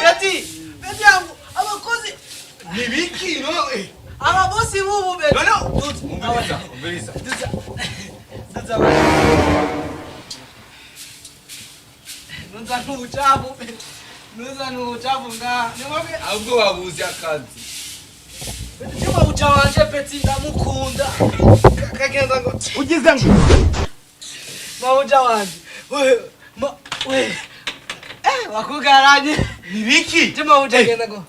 Beti, beti yangu abakozi Nibiki no eh. ababosi bubu beti. No no. Umviriza, umviriza. Duza. Duza. Nuza n'ubucafu. Nuza n'ubucafu nga. Nimwabwe Ahubwo wabuze akazi. beti chuma ucha wanje beti ndamukunda. Kagenda ngo Ugize ngo mauja wanje. We ma we. Eh, wakugaranye. nibiki? Chuma ucha genda ngo.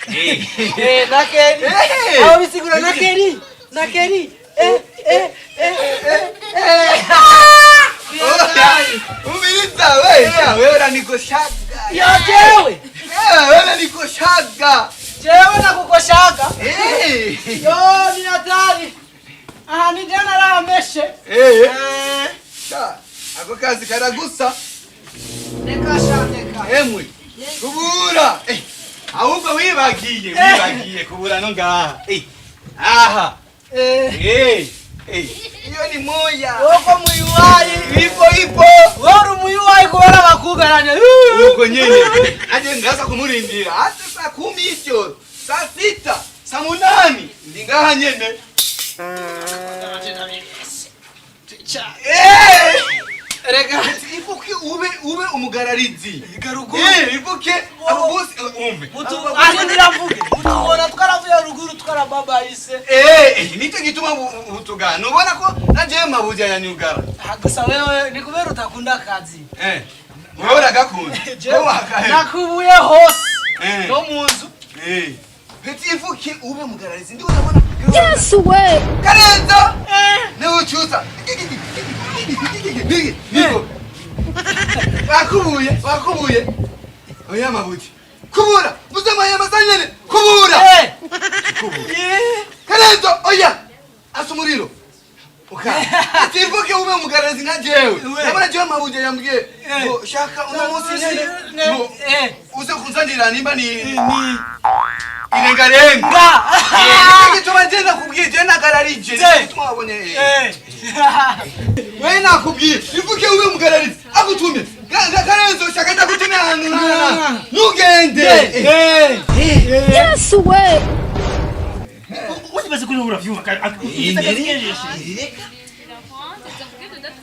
Eh. Eh, nakeri. Eh. Aho bisigura nakeri. Nakeri. Eh, eh, eh, eh, eh. Umviriza we, sha wewe uranikoshaga. Ya jewe. Eh, wewe uranikoshaga. Jewe nakukoshaga. Eh. Yo ni hatari. Aha ni jana rameshe. Eh. Eh, Sha, ako kazi karagusa. reka sha reka. Emwe. Kubura. Eh. Ahubwo wibagiye, wibagiye kubura no ngaha. Eh. Aha. Eh, Eh. Eh. Iyo ni moya. woko muyuwayi. Ipo ipo. Wori muyuwayi kubera bakugaranya. Uko nyene. Aje ngaza kumurindira. Hata saa 10 hicho. Saa 6, saa 8 ndi ngaha nyene. Eh! Reka. Ifuke ube ube umugararizi. Garuguru. Eh, ifuke abo bose umve. Mutu arindira mvuge. Mutubona twaravuye ruguru twarababayise. Eh, nicyo gituma ubutugana. Ubona ko naje mabuja ya nyugara. Ah, gusa wewe ni kubera utakunda akazi. Eh. Wewe uragakunda. Wewe wakahe. Nakubuye hose. Eh. No mu nzu. Eh. Peti ifuke ube umugararizi. Ndi urabona. Yesu we! Karenzo. Eh. Niwe ucuza. Niko. Wakubuye, wakubuye. Oya mabuji. Kubura. Muzama ya masanyene. Kubura. Eh. Kubura. Eh. Karenzo, oya. Asa umuriro. Uka. Tivuke ube umugararizi nka jewe. We. Ndabona jewe mabuji yambwiye. Eh. Ngo shaka uno munsi nyene. Ne- Ngo eh. uze kunzanira nimba ni Ni irengarenga. nga. Nicyo gituma nje nakubwiye je nagararije. Nicyo gituma wabonye. Eh. We nakubwiye ivuke ube umugararizi agutumye Karenzo shaka ndagutumye ahantu nana ntugende. Eh. Yesu we! Usibaze kuri uravyumva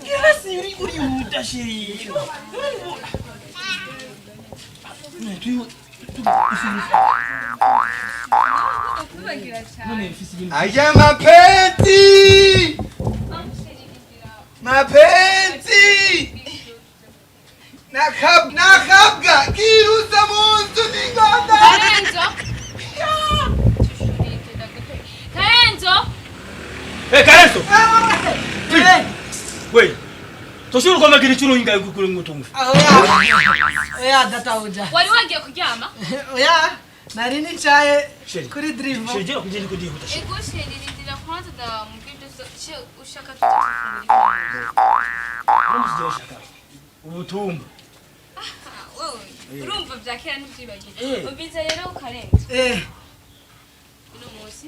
Kirasi uri urihuta sheri. Aya mapenzi mapenzi nakabwa kiruza mu nzu n'inganda. Karenzo. Karenzo. Eh Karenzo. Eh. We. Toshuru kwa magiri chuno inga kuri ngutungu. Oya. Oya databuja. Wari wagiye kuryama? Oya. Nari nicaye Sheri. kuri drivo. Sheri jera kugenda kudihuta sheri. Ego sheri rindira kwanza ndamubwira ibyo che ushaka tujye Urumva shaka. Ubutumba. Wewe urumva bya kera ntibyibagiwe. Eh. Umviza rero Karenzo. Eh. Uno munsi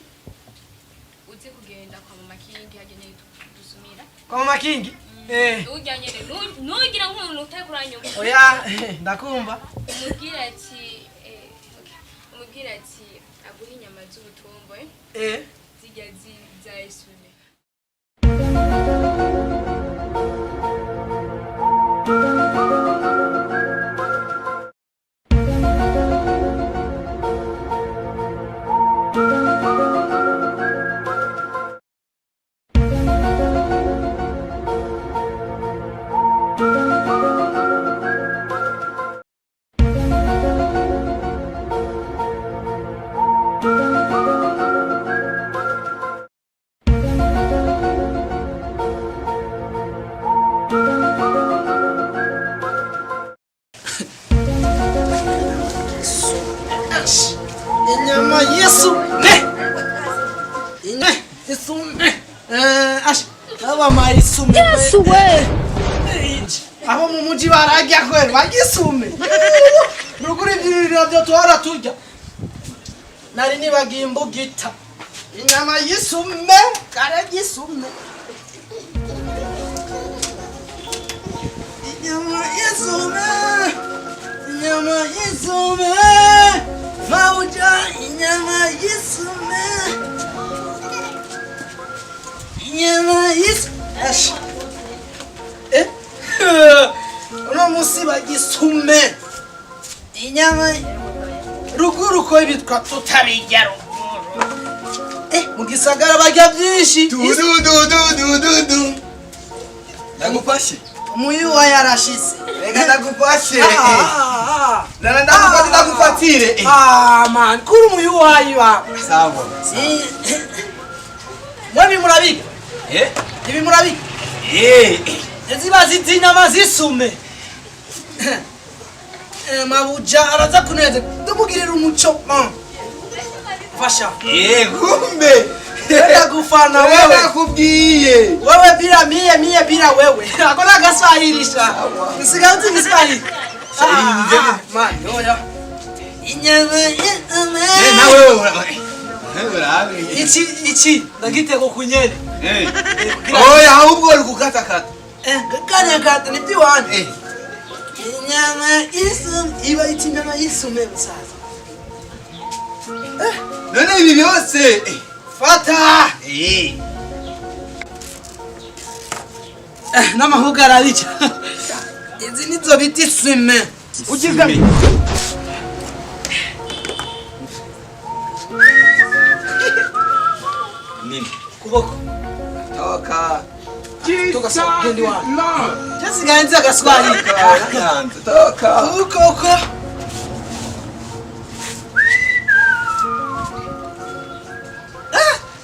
uze kugenda kwa mama Kingi hagenewe dusumira. Kwa mama Kingi. Eh. Urya nyene nugira nk'umuntu utari kuranyumva. Oya, ndakumva. Umubwira ati eh okay. Umubwira ati aguhe inyama z'ubutumbo eh. Eh. Zijya za isume. Inyama y'isume. Inyama isume. Eh, ash. Aba mayisume. Yesu we! Abo mu muji bararya kweri barya isume. Ruguru ivyirira byo twara turya. Nari nibagiye imbugita. Inyama y'isume, kararya isume. Inyama y'isume. y'isume. Mabuja inyama y'isume. Inyama y'isume. Eh? Uno musi bagisume. Inyama ruguru ko ibitwa tutabijya ruguru. Eh, mu gisagara barya byinshi. Du du du du du du. Ndagufashe. Umuyu yarashitse. Reka ndagufashe. Nana ndagufate ndagufatire. Ah man, kuri umuyu wayiwa. Sawa. Mwe murabika. Eh? Ibi murabika. Eh. Ziba zitinyama zisume. Mabuja araza kuneze. Ndamugirira umuco. Fasha. Eh, kumbe. Ndagufana wewe. Nakubwiye. Wewe bila mie, mie bila wewe. Akona gaswahilisha. Nsigaye Kiswahili. Man, yoya. Inyama isume. Eh, na wewe urabe. Ichi ndagitego kunyene. Eh. Oya, ahubwo uri kukatakata. Eh, kanya kata ni byiwanje. Eh. Inyama isume, iba iti inyama isume musaza. None ibi byose. Fata. Eh. N'amahuga arabica. Izi nizo bita isume. Ugize. Nini? Kuboko. Toka. Toka sawa, gendi wangu. Jessica nzi agaswahili. Toka. Uko uko.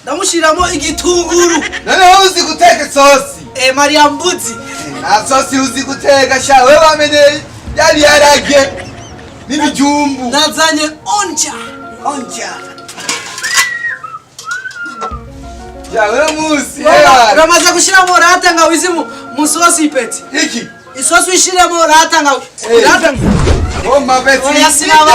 Ndamushiramo igitunguru. None uzi guteka isosi. Eh, Maria Mbuzi. Nta sosi uzi guteka sha wewe wamenye yari yarage n'ibijumbu. Nazanye onja. Onja. Ya wewe musi. Uramaze gushiramo rata nga wizi mu sosi ipeti. Iki. Isosi ushiramo rata nga. Rata. Bomba beti. Oya sinaba.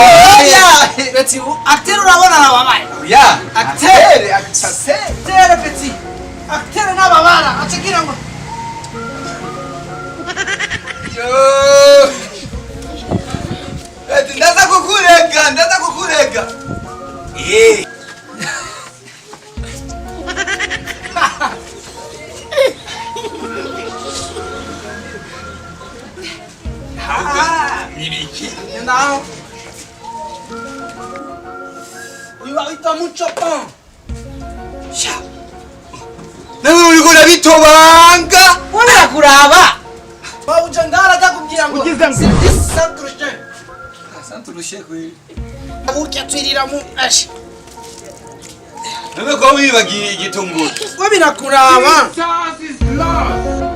Beti acteur urabona nababaye. Ya. Acteur. Acteur. Acteur beti. Acteur nababara acagira ngo. Yo. Beti ndaza kukurega, ndaza kukurega. Eh. Nibiki. Ndaho. Uyu witwa mucho pan. Sha. Nawe uriko urabitobanga. Wabera kuraba. Mabuja ngara takubwira ngo. This santrushe. Santrushe kwe. Urya twirira mu ashi. None ko wibagiye igitunguru. Wabera kuraba. Jesus is Lord.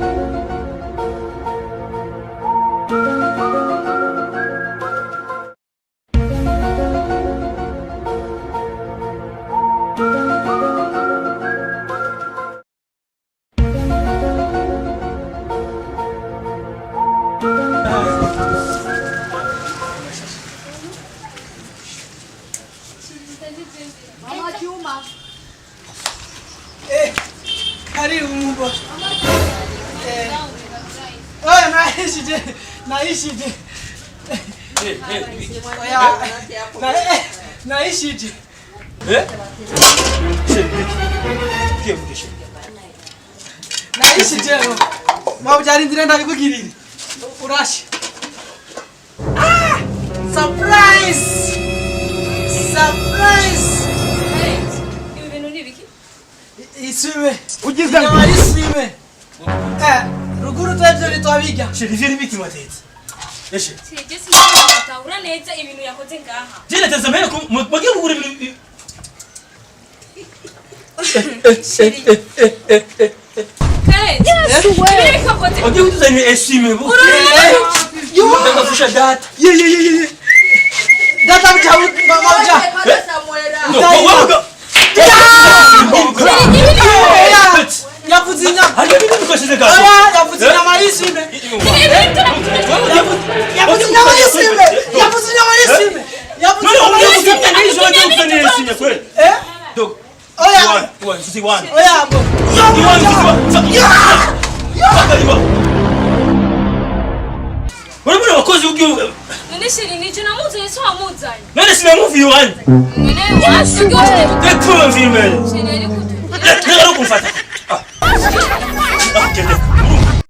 Mama Juma. Eh, karibu mbo. Eh. Oya naishije. Naishije. Oya. Naishije. Eh? Kiye. Naishije. Mabuja arindira ndabikugirira. Urashi. Ah! Surprise! Surprise! Ibi bintu ni ibiki? Isume. Ugize Inyama y'isume. Eh, ruguru twebwe ntitwabirya. Sheri ivyo nibiki watetse. Eshe. Sije sinatahura neza ibintu yakoze ngaha. Je nateze amahera ko mugiye kugura ibintu. Karenzi. Yesu we! Ibi nibiki wakoze? Wagiye kutuzanira esime bo. Yo! Ndagufasha data. Ye ye ye ye. Data buja mabuja. No, wabuga. Yavuze inyama. Harya ibintu bikoresheje gato. Oya, yavuze inyama y'isume. Yavuze inyama y'isume. Yavuze inyama y'isume. Yavuze None inyama ugiye y'isume. kutuzanira ejo wagiye kutuzanira esime kweli. Eh? Dog. Oya. One, sisi one. Oya, bo. One, sisi one. Urabona abakozi Umukozi w'igihugu. None chéri, nije namuzanye, so wamuzanye. None sinamuvuye iwanyu. None wasigaye. Reka mvira imbere. Chéri, ariko Reka no kumfata. Ah. Ah, genda.